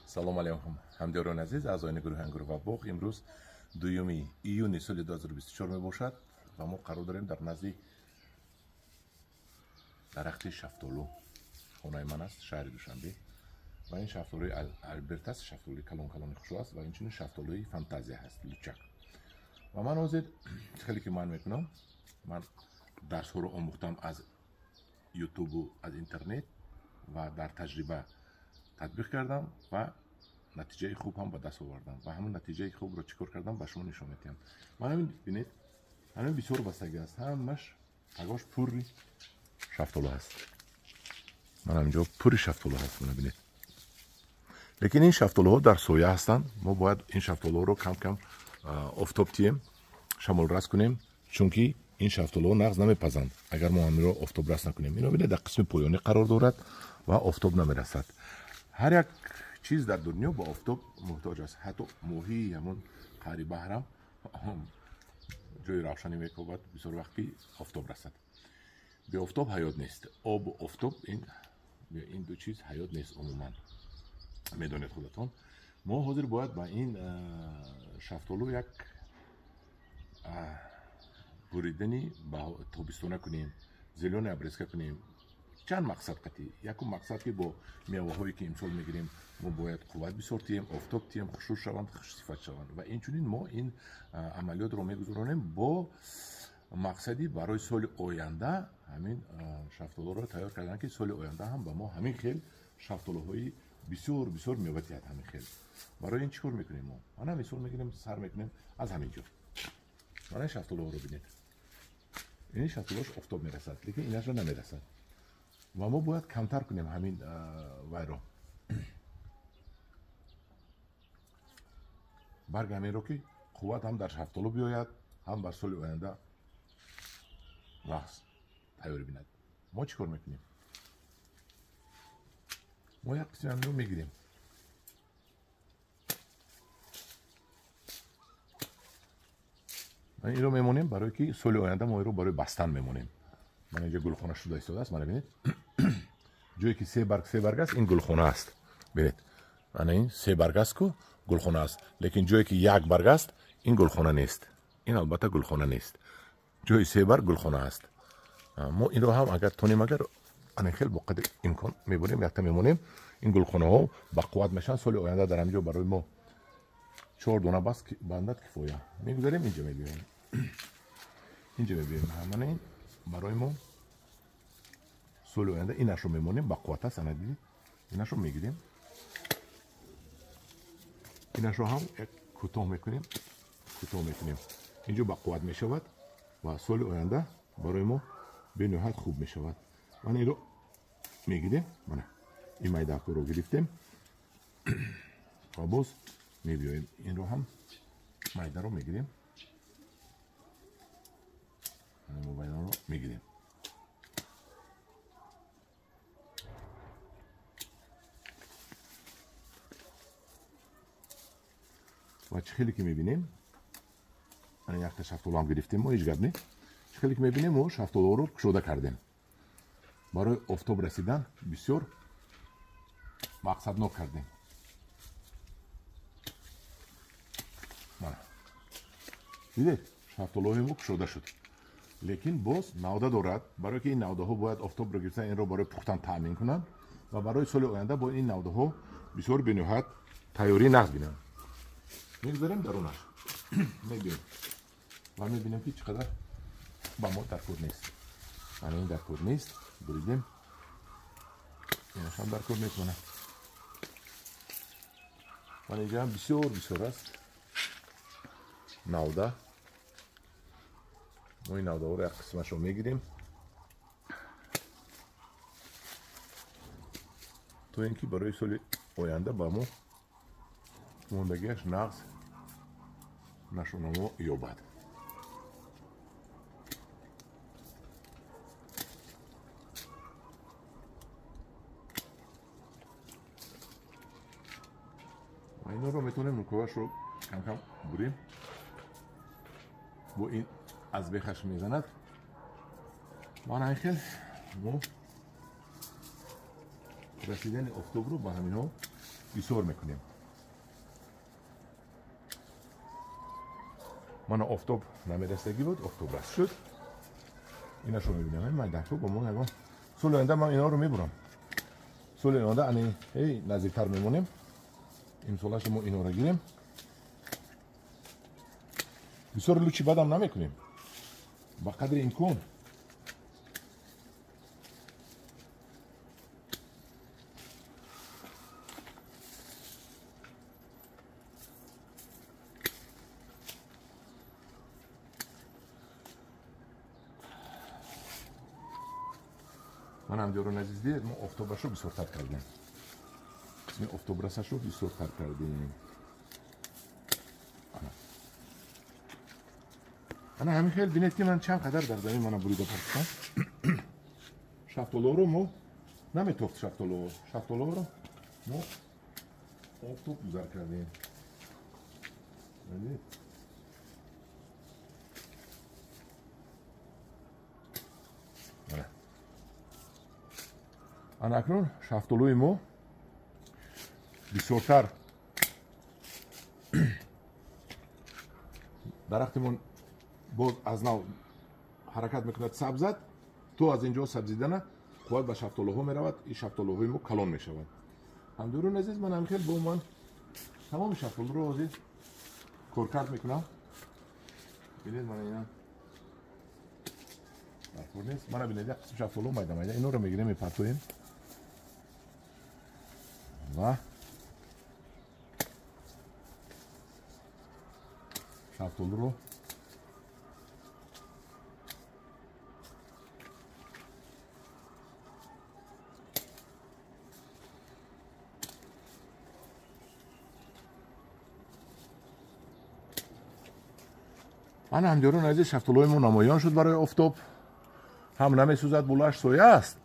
Салом алейкум, ҳамдиёрони азиз, аъзоёни гурӯҳи Ангур ва боғ. Имрӯз 2 июни соли 2024 мебошад ва мо қарор дорем дар назди дарахти шафтолу. Хонаи ман аст, шаҳри Душанбе. Ва ин шафтолуи Алберт аст, шафтолуи калон-калони хушрӯ аст ва инчунин шафтолуи Фантазия ҳаст, лучак. Ва ман ҳозир хеле ки ман мекунам, ман дарсҳоро омӯхтам аз ютубу аз интернет ва дар таҷриба татбиқ кардам ва натиҷаи хуб ҳам ба даст овардам. Ва ҳамон натиҷаи хубро чӣ кор кардам, ба шумо нишон медиҳам. Ман ҳамин бинед, ҳамин бисёр бастагӣ аст, ҳамаш тагош пурри шафтолу ҳаст. Ман ҳаминҷо пурри шафтолу ҳаст, мана бинед. Лекин ин шафтолуҳо дар соя ҳастанд. Мо бояд ин шафтолуҳоро кам-кам офтоб тием, шамолрас кунем, чунки ин шафтолуҳо нағз намепазанд агар мо ҳаминро офтобрас накунем. Ино бинед, дар қисми поёнӣ қарор дорад ва офтоб намерасад. Ҳар як чиз дар дунё ба офтоб муҳтоҷ аст. Ҳатто моҳии ҳамон қаъри баҳрам ҷои равшанӣ мекобад бисёр вақт ки офтоб расад. Беофтоб ҳаёт нест. Обу офтоб ин ду чиз ҳаёт нест умуман. Медонед худатон. Мо ҳозир бояд ба ин шафтолу як буридани тобистона кунем, зелёная обрезка кунем. Чанд мақсад қатъӣ. Якум мақсад ки бо меваҳое ки имсол мегирем, мо бояд қувват бисёр тием, офтоб тием, хушрӯ шаванд, хушсифат шаванд. Ва инчунин мо ин амалиётро мегузаронем бо мақсади барои соли оянда ҳамин шафтолуро тайёр кардан, ки соли оянда ҳам ба мо ҳамин хел шафтолуҳои бисёр бисёр мева диҳад. Ҳамин хел. Барои ин чӣ кор мекунем мо? Мана мисол мегирем, сар мекунем аз ҳамин ҷо. Мана ин шафтолуҳоро бинед. Ин шафтолуҳош офтоб мерасад, лекин инашро намерасад. Ва мо бояд камтар кунем ҳамин вайро. Барг ҳаминро ки қувват ҳам дар шафтолу биёяд, ҳам бар соли оянда рақс тайёр бинад. Мо чӣ кор мекунем? Мо як қисми ҳаминро мегирем. Инро мемонем барое ки соли оянда мо инро барои бастан мемонем. Ман инҷо гулхона шуда истодааст, мана бинед. Ҷое ки се барг, се барг аст, ин гулхона аст. Бинед. Ана ин се барг аст ку гулхона аст. Лекин ҷое ки як барг аст, ин гулхона нест. Ин албатта гулхона нест. Ҷои се барг гулхона аст. Мо инро ҳам агар тонем, агар ана хел бо қадри имкон мебурем, якта мемонем, ин гулхонаҳо ба қувват мешаванд. Соли оянда дар ҳамин ҷо барои мо 4 дона бас бандад кифоя. Мегузарем, инҷо мебиёем. Инҷо мебиёем. Ҳамана ин барои мо соли оянда инашро мемонем, ба қувват аст. Ана дидед, инашро мегирем, инашро ҳам як кӯтоҳ мекунем, кӯтоҳ мекунем. Инҷо ба қувват мешавад ва соли оянда барои мо бениҳоят хуб мешавад. Ман инро мегирем, мана ин майдакҳоро гирифтем ва боз мебиёем, инро ҳам майдаро мегирем, майдаро мегирем. Ва чӣ хеле ки мебинем, ана якта шафтолу ҳам гирифтем мо, ҳеҷ гап не. Чӣ хеле ки мебинем, мо шафтолуҳоро кушода кардем. Барои офтоб расидан бисёр мақсаднок кардем. Мана дидед, шафтолуҳои мо кушода шуд. Лекин боз навда дорад, барое ки ин навдаҳо бояд офтобро гирифтан, инро барои пухтан таъмин кунанд ва барои соли оянда бояд ин навдаҳо бисёр бениҳоят тайёрӣ нағз бинанд. Мегузарем дарунаш, мебинем ва мебинем ки чӣ қадар ба мо даркор нест. Мана ин даркор нест, буридем. Инашам даркор нест. Мана мана инҷа ҳам бисёр бисёр аст навда. Мо ин навдаҳоро як қисмашро мегирем то ин ки барои соли оянда ба мо мондагиаш нағз нашонамо ёбад. Ва инҳоро метавонем нукоҳашро кам-кам бурем. Бо ин аз бехаш мезанад. Мана ин хел мо расидани офтобро ба ҳаминҳо исор мекунем. Мана офтоб намерасагӣ буд, офтоб раст шуд. Инашро мебинам, майдаку бо мо ягон соли оянда ман инҳоро мебурам. Соли оянда ани эй наздиктар мемонем. Имсолашо мо инҳоро гирем. Бисёр лучи бадам намекунем. Ба қадри имкон. Ман ҳамдиёрон азиз, дидед, мо офтобашро бисёртар кардем. Қисми офтобрасашро бисёртар кардем. Ана ҳамин хел бинед, ки ман чанд қадар дар замин мана бурида партофтам. Шафтолоро мо наметофт, шафтолоро. Шафтолоро мо офтоб гузар кардем. Дидед? Ана акнун шафтолӯи мо бисёртар дарахтимон боз аз нав ҳаракат мекунад, сабзад, то аз инҷо сабзидана қувват ба шафтолуҳо меравад, ин шафтолуҳои мо калон мешавад. Ҳамдурун азиз, ман ҳамхел бо ман тамоми шафтолуро ҳозир коркард мекунам. Бинед, мана ина даркор нест. Мана бинед, як қисм шафтолу майда майда инҳоро мегирем, мепартоем ва шафтолуро ана ҳамдиёрон азиз, шафтолуҳои мо намоён шуд барои офтоб. Ҳам намесӯзад, булаш соя аст,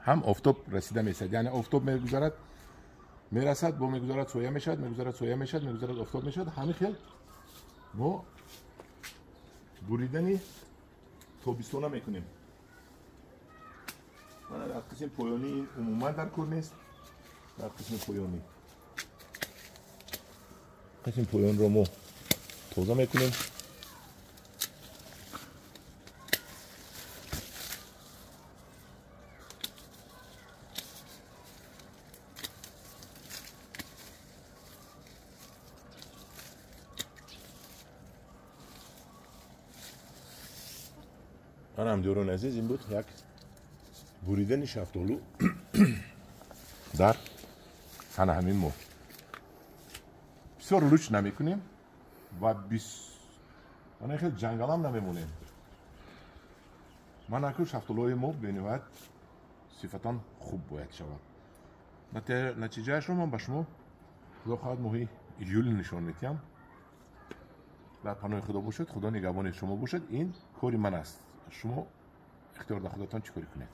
ҳам офтоб расида месад. Яъне офтоб мегузарад, мерасад, бо мегузарад, соя мешавад, мегузарад, соя мешавад, мегузарад, офтоб мешавад. Ҳамин хел мо буридани тобистона мекунем. Мана дар қисми поёнӣ ин умуман дар кор нест. Дар қисми поёнӣ, қисми поёнро мо тоза мекунем. Ман ҳамдиёрон азиз, ин буд як буридани шафтолу дар ана ҳамин моҳ. Бисёр луч намекунем ва ана хел ҷангалам намемонем. Ман акну шафтолуҳои мо бениҳоят сифатан хуб бояд шавад. Натиҷаашро ман ба шумо худо хоҳад моҳи июл нишон медиҳам. Дар паноҳи худо бошед, худо нигаҳбони шумо бошад. Ин кори ман аст. Шумо ихтиёр дар худатон чӣ корӣ кунед.